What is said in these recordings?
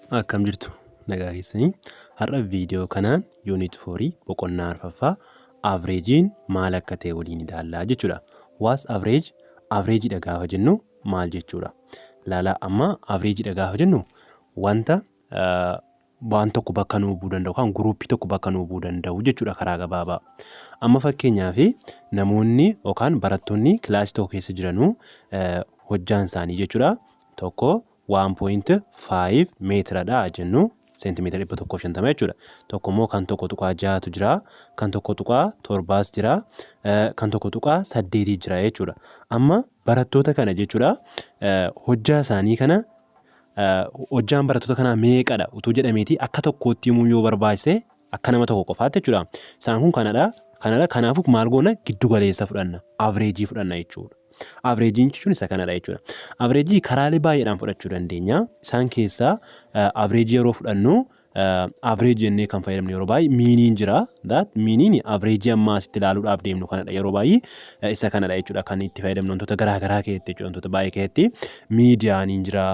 Akkam jirtu, nagaa keessanii? Har'a viidiyoo kanaan unit 4 boqonnaa arfaffaa averageiin maal akka ta'e waliin ilaallaa jechuudha. What's average? Averageiidha gaafa jennu maal jechuudha? Ilaalaa, amma averageiidha gaafa jennu wanta waan tokko bakka nuu bu'uu danda'u yookaan groupii tokko bakka nuu bu'uu danda'u jechuudha karaa gabaabaa. Amma fakkeenyaaf namoonni yookaan barattoonni kilaasii tokko keessa jiranuu hojjaan isaanii jechuudha tokko 1.5 meetiradha jennu, seentimeetira 150 jechuudha. Tokko immoo kan 1.6tu jira, kan 1.7s jira, kan 1.8 jira jechuudha. Amma barattoota kana jechuudha hojjaa isaanii kana, hojjaan barattoota kanaa meeqadha utuu jedhameeti akka tokkootti himuu yoo barbaachise, akka nama tokko qofaatti jechuudha. Isaan kun kanadha. Kanadha. Kanaafuu maal goona? Giddu galeessa fudhanna. Averageii fudhanna jechuudha. Averageiin jechuun isa kanadha jechuudha. Averageii karaalee baay'eedhaan fudhachuu dandeenya. Isaan keessaa averageii yeroo fudhannu, average jennee kan fayyadamnu yeroo baay'ee meaniin jira. That meaniin averageii ammaa asitti ilaaluudhaaf deemnu kanadha. Yeroo baay'ee isa kanadha jechuudha kan itti fayyadamnu wantoota garaa garaa keessatti jechuudha, wantoota baay'ee keessatti. Medianiin jira,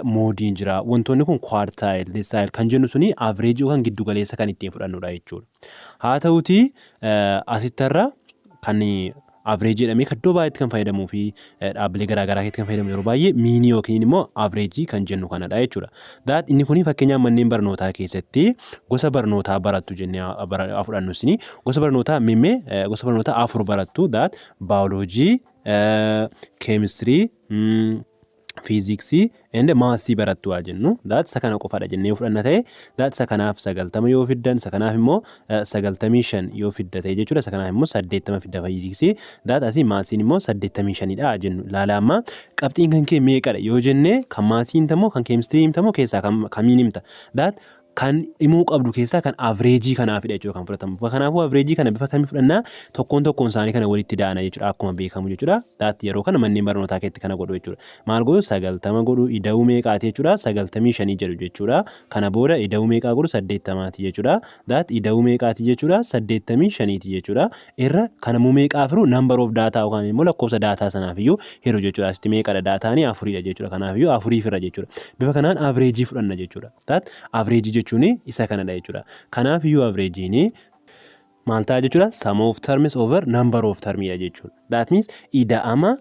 modeiin jira. Wantoonni kun quartile, decile kan jennu suni averageii yookaan giddu galeessa kan ittiin fudhannudha jechuudha. Haa ta'utii asitti har'a kan averageii jedhamee kan iddoo baay'eetti kan fayyadamuu fi dhaabbilee garaa garaa keessatti kan fayyadamu yeroo baay'ee meanii yookiin immoo averageii kan jennu kanadha jechuudha. That inni kuni fakkeenyaaf manneen barnootaa keessatti gosa barnootaa barattu jennee fudhannu, isin gosa barnootaa mimmee gosa barnootaa afur barattu, that baayoloojii, keemistirii, fiiziksii and mathsii barattu haa jennu. That isa kana qofadha jennee yoo fudhanna ta'e, that isa kanaaf 90 yoo fiddan, isa kanaaf immoo 95 yoo fidda ta'e jechuudha. Isa kanaaf immoo 80 fidda fiiziksii. That asii mathsiin immoo 85dha haa jennu. Ilaala, amma qabxiin kan kee meeqadha yoo jenne, kan mathsii himtamoo, kan keemistirii himtamoo, keessaa kamiin himta? That kan himuu qabdu keessaa kan averageii kanaafidha jechuudha kan fudhatamu. Kanaafuu averageii kana bifa kamii fudhannaa? Tokkoon tokkoon isaanii kana walitti daana jechuudha akkuma beekamu jechuudha. That yeroo kana manneen barnootaa keessatti kana godhu jechuudha. Maal godhu? 90 godhu, ida'uu meeqaati jechuudha? 95 jedhu jechuudha. Kana booda ida'uu meeqaa godhu? 80ti jechuudha. That ida'uu meeqaati jechuudha? 85ti jechuudha. Irra kanammoo meeqaaf hiru? Number of data yookaan immoo lakkoofsa data sanaaf iyyuu hiru jechuudha. Asitti meeqadha dataanii? Afuridha jechuudha. Kanaaf iyyuu afuriif irra jechuudha. Bifa kanaan averageii fudhanna jechuudha. That averageii jechuun isa kanadha jechuudha. Kanaaf iyyuu averageiin maal ta'a jechuudha? Sum of terms over number of termiidha jechuudha. That means ida'ama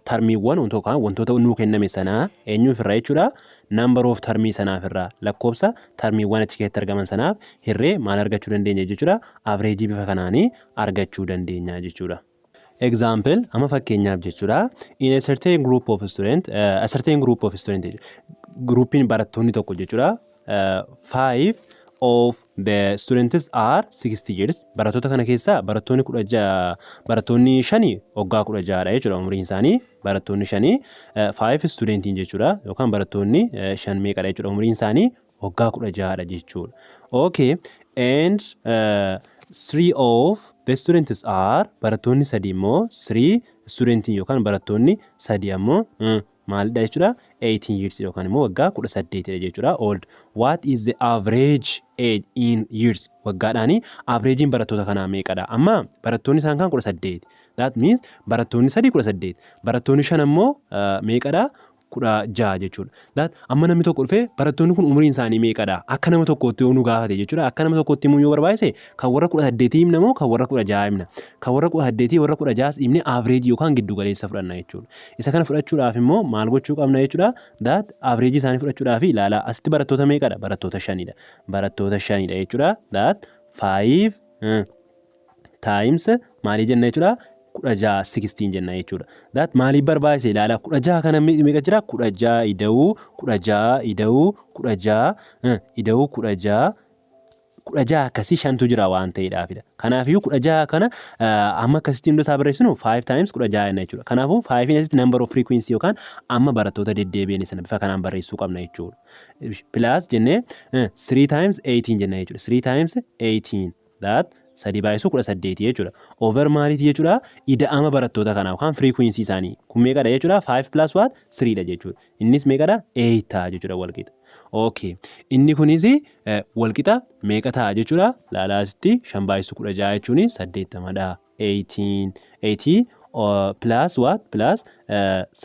termiiwwan wantoota nuu kenname sanaa eenyuuf irra jechuudha? Number of termii sanaaf irraa, lakkoofsa termiiwwan achi keessatti argaman sanaaf hirree maal argachuu dandeenya jechuudha? Averageii bifa kanaanii argachuu dandeenya jechuudha. Example, amma fakkeenyaaf jechuudha, in a certain group of student, a certain group of student, groupiin barattoonni tokko jechuudha, five of the students are 16 years. Barattoota kana keessaa barattoonni 16, barattoonni shani waggaa 16dha jechuudha umriin isaanii. Barattoonni shanii, five studentiin jechuudha, yookaan barattoonni shan meeqadha jechuudha umriin isaanii? Waggaa 16dha jechuudha. Okay, and three of the students are, barattoonni sadi immoo, three studentiin yookaan barattoonni sadi ammoo maalidha jechuudha? 18 years yookaan immoo waggaa 18dha jechuudha old. What is the average age in years? Waggaadhaani averageiin barattoota kanaa meeqadha? Amma barattoonni isaan kaan 18. That means barattoonni sadii 18, barattoonni shan ammoo meeqadha? 16 jechuudha. That amma namni tokko dhufee barattoonni kun umriin isaanii meeqadha akka nama tokkootti yoo nu gaafate jechuudha. Akka nama tokkootti himuu yoo barbaachise, kan warra 18 himna moo kan warra 16 himna? Kan warra 18, warra 16s himne averageii yookaan giddu galeessa fudhanna jechuudha. Isa kana fudhachuudhaaf immoo maal gochuu qabna jechuudha? That averageii isaanii fudhachuudhaaf, ilaalaa, asitti barattoota meeqadha? Barattoota shanidha. Barattoota shanidha jechuudha. That five times maalii jenna jechuudha? 16, 16 jenna jechuudha. That maaliif barbaachise? Ilaala, 16 kana meeqa jira? 16 ida'uu 16 ida'uu 16 ida'uu 16, 16 akkasii shantu jira waan ta'eedhaafidha. Kanaafiyyuu 16 kana amma akkasitti hunda isaa barreessinu 5 times 16 jenna jechuudha. Kanaafuu 5 asitti number of frequency yookaan amma barattoota deddeebi'an sana bifa kanaan barreessuu qabna jechuudha. Plus jennee 3 times 18 jenna jechuudha. 3 times 18, that sadii baay'isuu 18 jechuudha. Over maaliiti jechuudha? Ida'ama barattoota kanaa yookaan frequency isaanii. Kun meeqadha jechuudha? 5 plus what? 3 dha jechuudha. Innis meeqadha? 8 ta'a jechuudha walqixa. Okay. Inni kunis walqixa meeqa ta'a jechuudha? Laalaa, asitti shan baay'isuu 16 jechuun 80dha. 18 80 plus what? Plus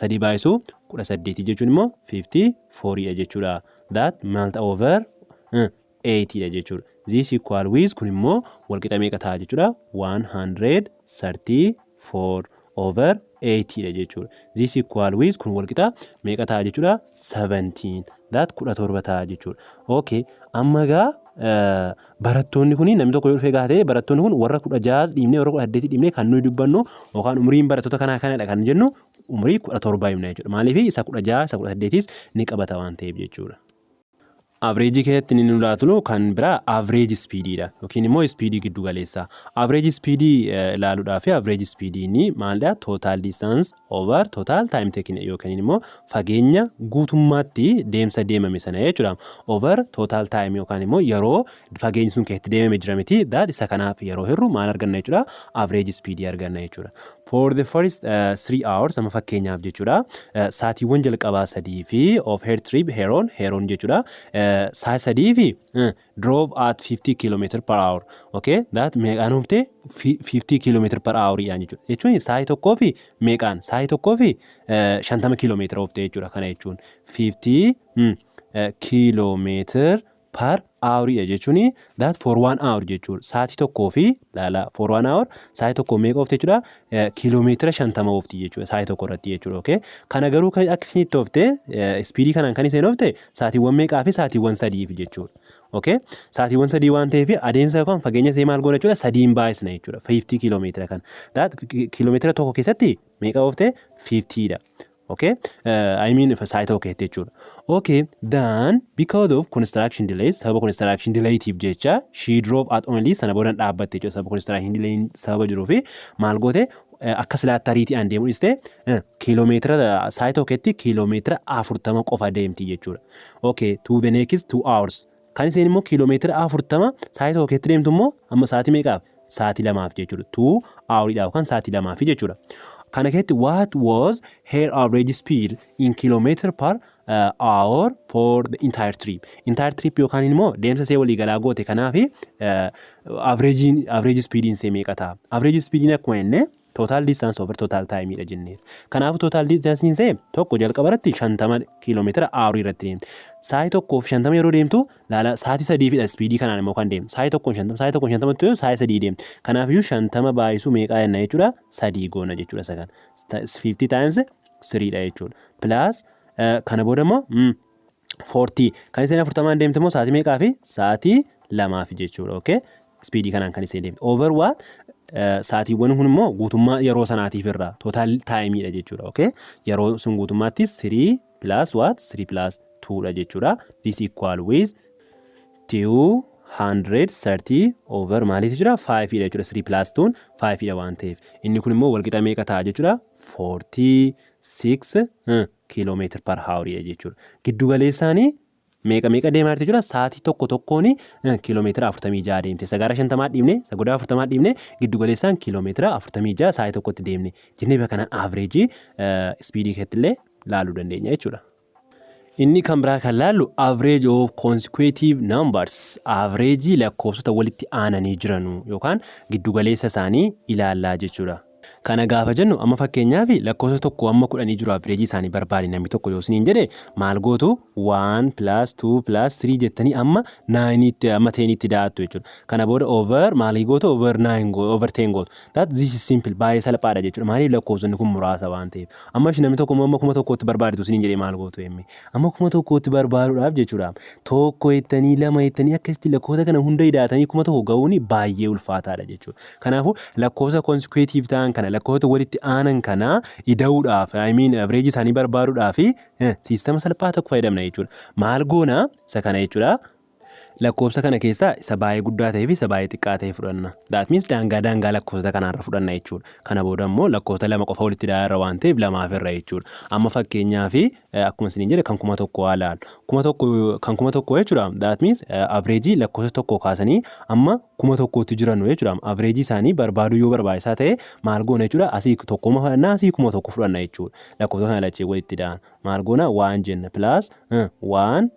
sadii baay'isuu 18 jechuun immoo 54 dha jechuudha. That maal ta'a? Over 8 dha jechuudha. This equal with, kun immoo walqixa meeqa ta'a jechuudha? 134 over 8 dha jechuudha. This equal with, kun walqixa meeqa ta'a jechuudha? 17, that 17 ta'a jechuudha. Okay, amma gaa barattoonni kun, namni tokko yoo dhufee gaafate, barattoonni kun warra 16 dhiibnee, warra 18 dhiibnee kan nuyi dubbannu yookaan umriin barattoota kanaa kanadha kan jennu, umrii 17 himna jechuudha. Maaliif? Isa 16, isa 18s ni qabata waan ta'eef jechuudha. Averageii keessatti inni nu laatunu kan biraa average speediidha yookiin immoo speedii giddu galeessaa. Average speedii ilaaluudhaaf, average speediin maalidha? Total distance over total time taken yookiin immoo fageenya guutummaatti deemsa deemame sana jechuudha. Over total time yookaan immoo yeroo fageenyi sun keessatti deemame jira miti, that isa kanaaf yeroo hirru maal arganna jechuudha? Average speedii arganna jechuudha. For the first 3 hours, amma fakkeenyaaf jechuudha, saatiiwwan jalqabaa 3 fi of her trip, Heroon jechuudha, saa 3 fi drove at 50 km per hour. Okay, that meeqaan oofte? 50 km per hour jechuudha. Jechuun sa'aatii tokkoo fi meeqaan? Sa'aatii tokkoo fi 50 kiiloomeetira oofte jechuudha. Kana jechuun 50 kiiloomeetira per hour jechuun that for one hour jechuudha. Sa'aatii tokkoo fi, laala, for one hour, sa'aatii tokko meeqa oofte jechuudha? Kiiloomeetira 50 oofti jechuudha sa'aatii tokko irratti jechuudha. Okay. Kana garuu kan akka isinitti oofte, speedii kanaan kan isheen oofte sa'aatiiwwan meeqaa fi? Sa'aatiiwwan 3f jechuudha. Okay. Sa'aatiiwwan 3 waan ta'eef adeemsa yookaan fageenya ishee maal goona jechuudha? Sadiin baay'isna jechuudha. 50 kiiloomeetira kana. That kiiloomeetira tokko keessatti meeqa oofte? 50 dha. Okay, I mean sa'aatii tokko keessatti jechuudha. Okay, then because of construction delays, sababa construction delaytiif jecha, she drove at only, sana boodan dhaabbatte jechuudha. Sababa construction delay sababa jiruu fi maal goote? Akka silaatti ariitiidhaan deemuu dhiiste, kiiloomeetira sa'aatii tokkotti kiiloomeetira 40 qofa deemti jechuudha. Okay, to the next 2 hours. Kan isheen immoo kiiloomeetira 40 sa'aatii tokko keessatti deemtu immoo amma sa'aatii meeqaaf? Sa'aatii 2f jechuudha. 2 houriidhaaf yookaan sa'aatii 2f jechuudha. Kana keessatti what was her average speed in kilometer per hour for the entire trip? Entire trip yookaan immoo deemsa ishee waliigalaa goote kanaaf average speediin ishee meeqa ta'a? Average speediin akkuma jenne total distance over total time dha jennee. Kanaafuu total distance ishee tokko jalqaba irratti 50 kiiloomeetira hourii irratti deemti. Sa'aatii tokkoof 50 yeroo deemtu, laala, sa'aatii sadiifidha speedii kanaan immoo kan deemtu. Sa'aatii tokkoon 50, sa'aatii tokkoon 50 yoo sa'aatii 3 deemti. Kanaafiyyuu 50 baay'isuu meeqaa jenna jechuudha? Sadii goona jechuudha isa kana. 50 times 3 dha jechuudha. Plus kana booda immoo 40 kan isheen 40n deemte immoo sa'aatii meeqaa fi? Sa'aatii 2f jechuudha. Okay? Speedii kanaan kan isheen deemte. Over what? Sa'aatiiwwan kun immoo guutummaa yeroo sanaatiif irraa total timeiidha jechuudha. Okay? Yeroo sun guutummaatti 3 plus what? 3 plus 2 dha jechuudha. This equal with 230 over maaliif jechuudha? 5 dha jechuudha. 3 plus 2 5 dha waan ta'eef. Inni kun immoo walqixa meeqa ta'a jechuudha? 46 kiiloomeetira per hour jechuudha. Giddu galeessaanii meeqa meeqa deemaa jirti jechuudha? Sa'aatii tokko tokkoon kiiloomeetira 46 deemte. Isa gara 50 dhiibne, isa godaa 40 dhiibne, giddu galeessaan kiiloomeetira 46 sa'aatii tokkotti deemne jennee bakka kanaan average speedii keessatti illee laaluu dandeenya jechuudha. Inni kan biraa kan laallu average of consecutive numbers, average lakkoofsota walitti aananii jiranu yookaan giddugaleessa isaanii ilaallaa jechuudha. Kana gaafa jennu, amma fakkeenyaaf lakkoofsa 1 amma 10 jiru averageii isaanii barbaade namni tokko yoo isiniin jedhe, maal gootu? 1 plus 2 plus 3 jettanii amma 9tti, amma 10tti daattu jechuudha. Kana booda over maalii gootu? Over 9, over 10 gootu. That this is simple, baay'ee salphaadha jechuudha. Maaliif? Lakkoofsonni kun muraasa waan ta'eef. Amma isin namni tokko immoo amma 1000tti barbaaditu isiniin jedhee maal gootu emme? Amma 1000tti barbaaduudhaaf jechuudha. Tokko jettanii, lama jettanii, akkasitti lakkoofsa kana hunda idaatanii 1000 ga'uun baay'ee ulfaataadha jechuudha. Kanaafuu lakkoofsa consecutive ta'an kana, lakkoofsa walitti aanan kana ida'uudhaaf, I mean average isaanii barbaaduudhaaf systema salphaa tokko fayyadamna jechuudha. Maal goona isa kana jechuudha? Lakkoofsa kana keessaa isa baay'ee guddaa ta'ee fi isa baay'ee xiqqaa ta'e fudhanna. That means daangaa daangaa lakkoofsa kanaarra fudhanna jechuudha. Kana booda immoo lakkoofsa lama qofa walitti daa'arra waan ta'eef lamaaf irra jechuudha. Amma fakkeenyaaf akkuma isiniin jedhe kan 1000 haa ilaallu. 1000, kan 1000 jechuudha. That means averageii lakkoofsa tokko kaasanii amma 1000tti jiranu jechuudha. Averageii isaanii barbaaduu yoo barbaachisaa ta'e maal goona jechuudha? Asii tokkoma fudhanna, asii 1000 fudhanna jechuudha. Lakkoofsa kana lachee walitti da'an. Maal goona? One jenna, plus 1000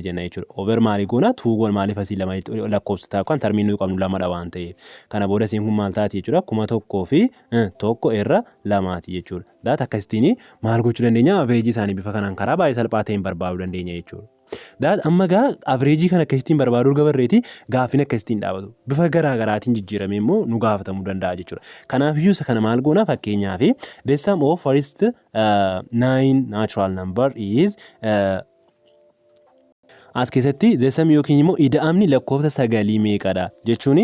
jenna jechuudha. Over maalii goona? Two goona. Maaliif? Asii lama lakkoofsa yookaan termiin nuyi qabnu lamadha waan ta'eef. Kana booda isiin kun maal taati jechuudha? 1001 irra lamaati jechuudha. That akkasittiin maal gochuu dandeenya? Averageii isaanii bifa kanaan karaa baay'ee salphaa ta'een barbaaduu dandeenya jechuudha. That amma gaa averageii kana akkasittiin barbaaduu gabarreeti, gaaffiin akkasittiin dhaabatu. Bifa garaa garaatiin jijjiiramee immoo nu gaafatamuu danda'a jechuudha. Kanaafiyyuu isa kana maal goona? Fakkeenyaaf, the sum of first nine natural number is as keessatti the sum yookiin immoo ida'amni lakkoofsa sagalii meeqadha jechuun,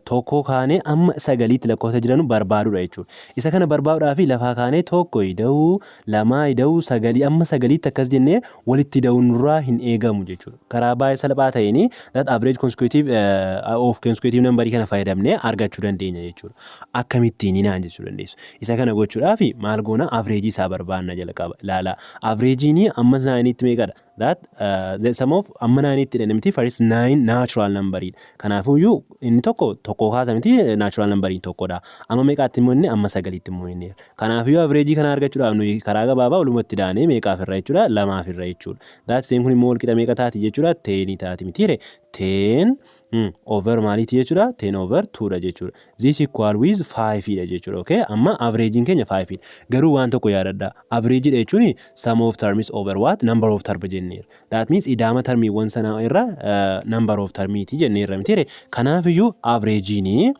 tokko kaanee amma sagaliitti lakkoofsa jiran barbaaduudha jechuudha. Isa kana barbaaduudhaaf lafaa kaanee tokko ida'uu, lamaa ida'uu, sagalii, amma sagaliitti akkas jennee walitti ida'uun nurraa hin eegamu jechuudha. Karaa baay'ee salphaa ta'een that average consecutive of consecutive numberii kana fayyadamnee argachuu dandeenya jechuudha. Akkamittiin naan jechuu dandeessu. Isa kana gochuudhaaf maal goona? Averageii isaa barbaanna jalqaba. Ilaala. Averageiin amma nineitti meeqadha? That the sum of amma nineitti dha miti, first nine natural numberidha. Kanaafuyyuu inni tokko tokko kaasa miti, natural numberiin tokkodha. Amma meeqaatti immoo inni? Amma sagaliitti immoo inni. Kanaafiyyuu averageii kana argachuudhaaf nuyi karaa gabaabaa walumatti daanee meeqaaf irra jechuudha? Lamaaf irra jechuudha. That same kun immoo walqixa meeqa taati jechuudha? Tenii taati mitiire? 10 over maaliiti jechuudha? 10 over 2 dha jechuudha. This equal with 5 dha jechuudha. Okay, amma averageiin keenya 5 dha. Garuu waan tokko yaadadha. Average dha jechuun sum of terms over what? Number of term jenneera. That means idaama termiiwwan sanaa irra number of termiiti jenneerra mitiire? Kanaafiyyuu averageiin,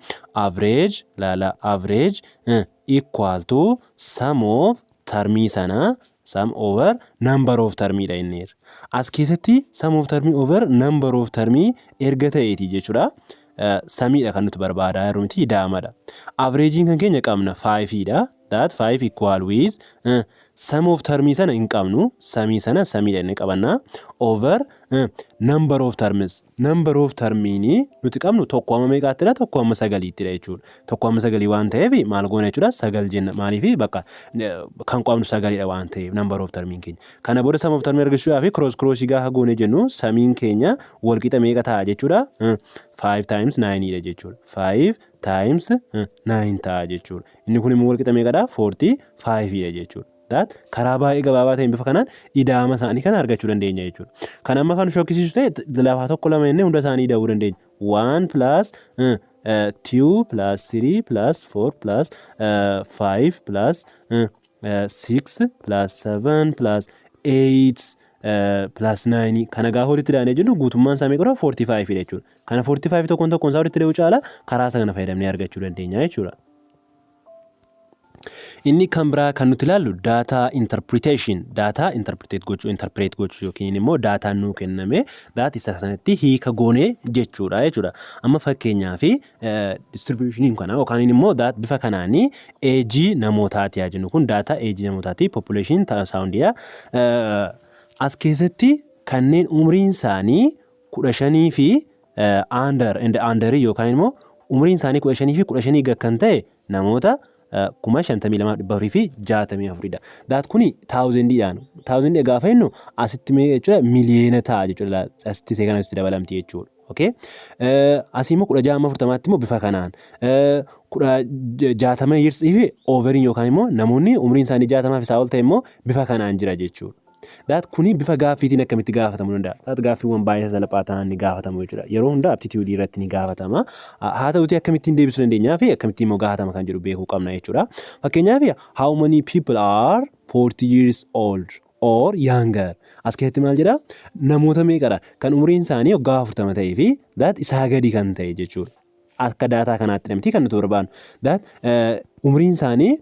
average laala, average equal to sum of termii sanaa sum over number of termiidha jenneerra. As keessatti sum of termii over number of termii erga ta'eeti jechuudha. Sumiidha kan nuti barbaadaa jirru miti, ida'amadha. Averageiin kan keenya qabna, 5dha. That 5 equal with sum of termii sana hin qabnu, sumii sana sumiidha inni qabanna, over number of terms. Number of termiin nuti qabnu tokko amma meeqaattidha? Tokko amma sagaliittidha jechuudha. Tokko amma sagalii waan ta'eef maal goona jechuudha? Sagal jenna. Maaliif? Bakka kan qabnu sagalidha waan ta'eef number of termiin keenya. Kana booda sum of termii argachuudhaaf cross crossii gaafa goone jennu, sumiin keenya walqixa meeqa ta'a jechuudha? 5 times 9 dha jechuudha. 5 times 9 ta'a jechuudha. Inni kun immoo walqixa meeqadha? 45 dha jechuudha. That karaa baay'ee gabaabaa ta'een bifa kanaan ida'ama isaanii kana argachuu dandeenya jechuudha. Kan amma kan shokkisiisu ta'e, lafaa tokko lama jennee hunda isaanii ida'uu dandeenya. 1 plus 2 plus 3 plus 4 plus 5 plus 6 plus 7 plus 8 plus 9 kana gaafa walitti daanee jennu, guutummaan isaa meeqa? 45 dha jechuudha. Kana 45 tokkoon tokkoon isaa walitti da'uu caala karaa isa kana fayyadamnee argachuu dandeenya jechuudha. Inni kan biraa kan nuti ilaallu data interpretation, data interpretate gochuu, interpret gochuu yookiin immoo daataan nuu kenname that isa sanatti hiika goonee jechuudha jechuudha. Amma fakkeenyaaf distributioniin kana yookaan immoo that bifa kanaanii ageii namootaati haa jennu, kun data ageii namootaati, population thousandiidha. As keessatti kanneen umriin isaanii 15 fi under and underii yookaan immoo umriin isaanii 15 fi 15 gad kan ta'e namoota 52,464dha. That kuni thousandidhaan. Thousandii gaafa jennu asitti meeqa jechuudha? Miliyoona ta'a jechuudha. Asitti isee kanatti dabalamti jechuudha. Okay. Asii immoo 16 amma 40tti immoo bifa kanaan. 60 yearsii fi overiin yookaan immoo namoonni umriin isaanii 60 fi isaa ol ta'e immoo bifa kanaan jira jechuudha. That kuni bifa gaaffiitiin akkamitti gaafatamuu danda'a? That gaaffiiwwan baay'ee salphaa ta'an ni gaafatamu jechuudha. Yeroo hundaa aptitudeii irratti ni gaafatama. Haa ta'utii akkamittiin deebisuu dandeenyaa fi akkamittiin immoo gaafatama kan jedhu beekuu qabna jechuudha. Fakkeenyaaf, how many people are 40 years old or younger? As keessatti maal jedhaa? Namoota meeqadha kan umriin isaanii waggaa 40 ta'ee fi that isaa gadi kan ta'e jechuudha. Akka data kanaatti miti kan nuti barbaannu. That umriin isaanii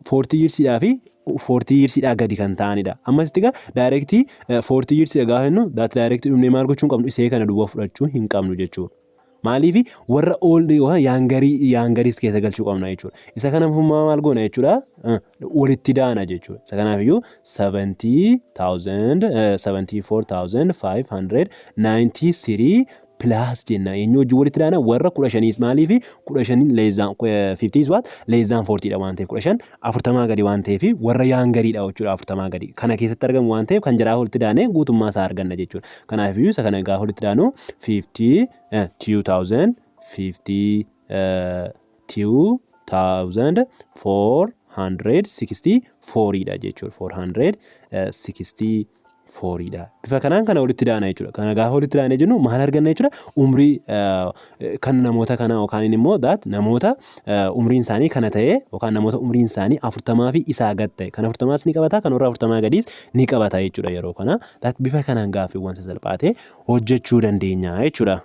40 yearsiidhaa fi 40 yearsiidhaa gadi kan ta'anidha. Ammasitti egaa directii 40 yearsiidha gaafa jennu, that directii dhumnee maal gochuu hin qabnu? Isee kana duwwaa fudhachuu hin qabnu jechuudha. Maaliif? Warra old yookaan youngerii youngeris keessa galchuu qabna jechuudha. Isa kana maal goona jechuudha? Walitti daana jechuudha. Isa kanaafiyyuu 74,593 plus jenna. Eenyu wajjin walitti daana? Warra 15s. Maaliif? 15 less than 50 is what? Less than 40dha waan ta'eef, 15 40 gadi waan ta'eef, warra youngeriidha jechuudha, 40 gadi. Kana keessatti argamu waan ta'eef kan jaraa walitti daanee guutummaa isaa arganna jechuudha. Kanaafiyyuu isa kana gaafa walitti daanu 50 2000 52,464 dha jechuudha. 464 Fouriidha. Bifa kanaan kana walitti daana jechuudha. Kana gaafa walitti daanee jennu maal arganna jechuudha? Umrii kan namoota kanaa yookaan immoo that namoota umriin isaanii kana ta'e yookaan namoota umriin isaanii 40 fi isaa gad ta'e, kan 40s ni qabata, kan warra 40 gadiis ni qabata jechuudha yeroo kana. That bifa kanaan gaaffiiwwan sasalphaa ta'e hojjechuu dandeenya jechuudha.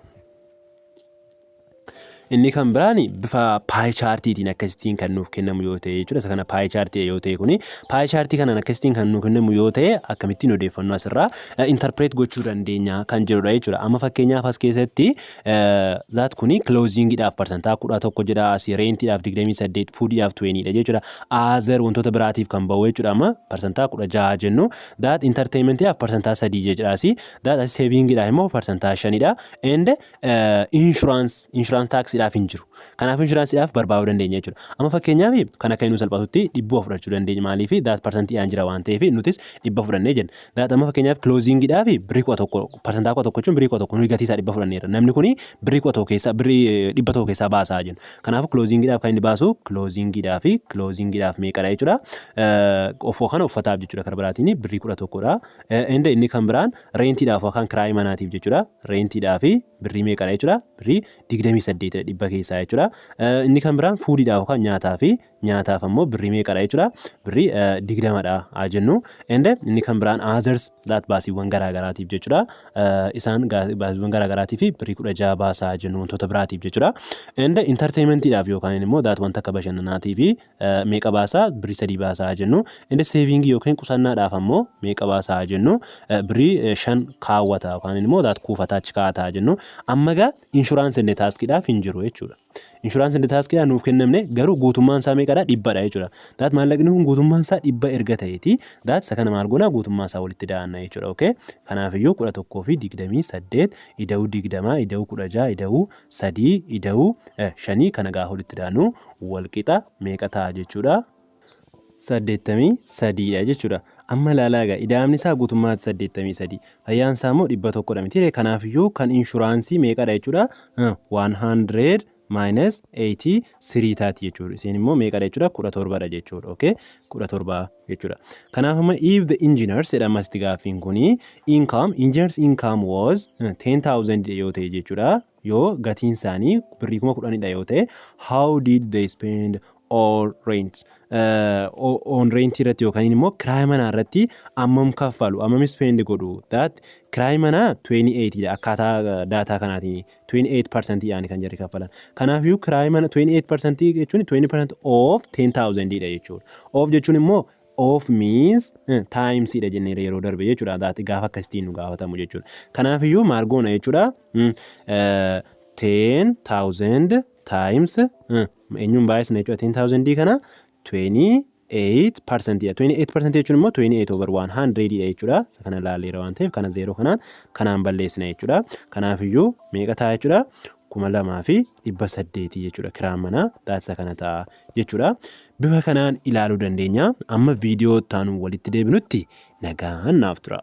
Inni kan biraan bifa pie chartiitiin akkasittiin kan nuuf kennamu yoo ta'e jechuudha. Isa kana pie chartii yoo ta'e, kuni pie chartii kanaan akkasittiin kan nuuf kennamu yoo ta'e, akkamittiin odeeffannoo asirraa interpret gochuu dandeenya kan jedhudha jechuudha. Amma fakkeenyaaf as keessatti that kuni clothingiidhaaf 11% jedha, asii rentiidhaaf 28, foodiidhaaf 20dha jechuudha. Other wantoota biraatiif kan bahu jechuudha, amma 16% jennu. That entertainmentiidhaaf 3% jechuudha asii. That asii savingiidhaaf immoo 5dha. And insurance taxiidhaaf hin jiru. Kanaaf insuranceiidhaaf barbaaduu dandeenya jechuudha. Amma fakkeenyaaf kan akka inni salphatutti 100 fudhachuu dandeenya. Maaliif? That percentiidhaan jira waan ta'eef nutis 100 fudhannee jenna. That amma fakkeenyaaf clothingiidhaaf birrii 11, 11% jechuun birrii 11, nuyi gatii isaa 100 fudhanneerra. Namni kuni birrii 11 keessaa birrii 100 keessaa baasaa jenna. Kanaaf clothingiidhaaf kan inni baasu clothingiidhaaf meeqadha jechuudha? Of kana uffataaf jechuudha, karaa biraatiin birrii 11dha. Inni kan biraan rentiidhaaf yookaan kiraayii manaatiif jechuudha. Rentiidhaaf birrii meeqadha jechuudha? Birrii 28 100 keessaa jechuudha. Inni kan biraan foodiidhaaf yookaan nyaataaf ammoo birrii meeqadha jechuudha? Birrii 20dha haa jennu. Inni kan biraan others, that baasiiwwan garaa garaatiif jechuudha. Isaan baasiiwwan garaa garaatiif birrii 16 baasaa jennu, wantoota biraatiif jechuudha. Entertainmentiidhaaf yookaan immoo that wanta akka bashannanaatiif meeqa baasaa? Birrii 3 baasaa jennu. Savingii yookiin qusannaadhaaf ammoo meeqa baasaa jennu? Birrii 5 kaawwata yookaan immoo that kuufataa achi kaa'ataa jennu. Amma gaa insurance and taxiidhaaf hin jiru jechuudha. Insurance and taxiidhaaf nuuf kennamne, garuu guutummaan isaa meeqadha? 100dha jechuudha. That maallaqni kun guutummaan isaa 100 erga ta'eeti, that isa kana maal goona? Guutummaa isaa walitti da'anna jechuudha. Okay? Kanaafiyyuu 11 fi 28 ida'uu 20 ida'uu 16 ida'uu 3 ida'uu 5, kana gaafa walitti da'annu walqixa meeqa ta'a jechuudha? 83dha jechuudha. Amma ilaalaa egaa, ida'amni isaa guutummaatti 83. Fayyaan isaa immoo 100dha miti. Kanaafiyyuu kan insuranceii meeqadha jechuudha? 100 minus 83 taati jechuudha. Isheen immoo meeqadha jechuudha? 17dha jechuudha. Okay? 17 jechuudha. Kanaaf amma if the engineers jedhama asitti gaaffiin kuni, income, engineers income was 10,000 yoo ta'e jechuudha. Yoo gatiin isaanii birrii 10,000dha yoo ta'e, how did they spend all rent on rent irratti yookaan immoo kiraayii manaa irratti ammam kaffalu, ammam spend godhu? That kiraayii manaa 28 dha, akkaataa data kanaatiin 28% yaani kan jarri kaffalan. Kanaafiyyuu kiraayii mana 28% jechuun 20% of 10,000 dha jechuudha. Of jechuun immoo, of means times dha jenneera yeroo darbe jechuudha. That gaafa akkasitiin nu gaafatamu jechuudha. Kanaafiyyuu maal goona jechuudha? 10,000 times eenyuun baay'isna jechuudha? 10,000 kana 28% dha. 28% jechuun immoo 28 over 100 dha jechuudha. Isa kana ilaalleera waan ta'eef kana zeeroo kanaan balleessina jechuudha. Kanaafiyyuu meeqa ta'a jechuudha? 2800 jechuudha. Kiraan manaa taasisa kana ta'a jechuudha. Bifa kanaan ilaaluu dandeenya. Amma viidiyoo itti aanu walitti deebinutti nagaan naaf tura.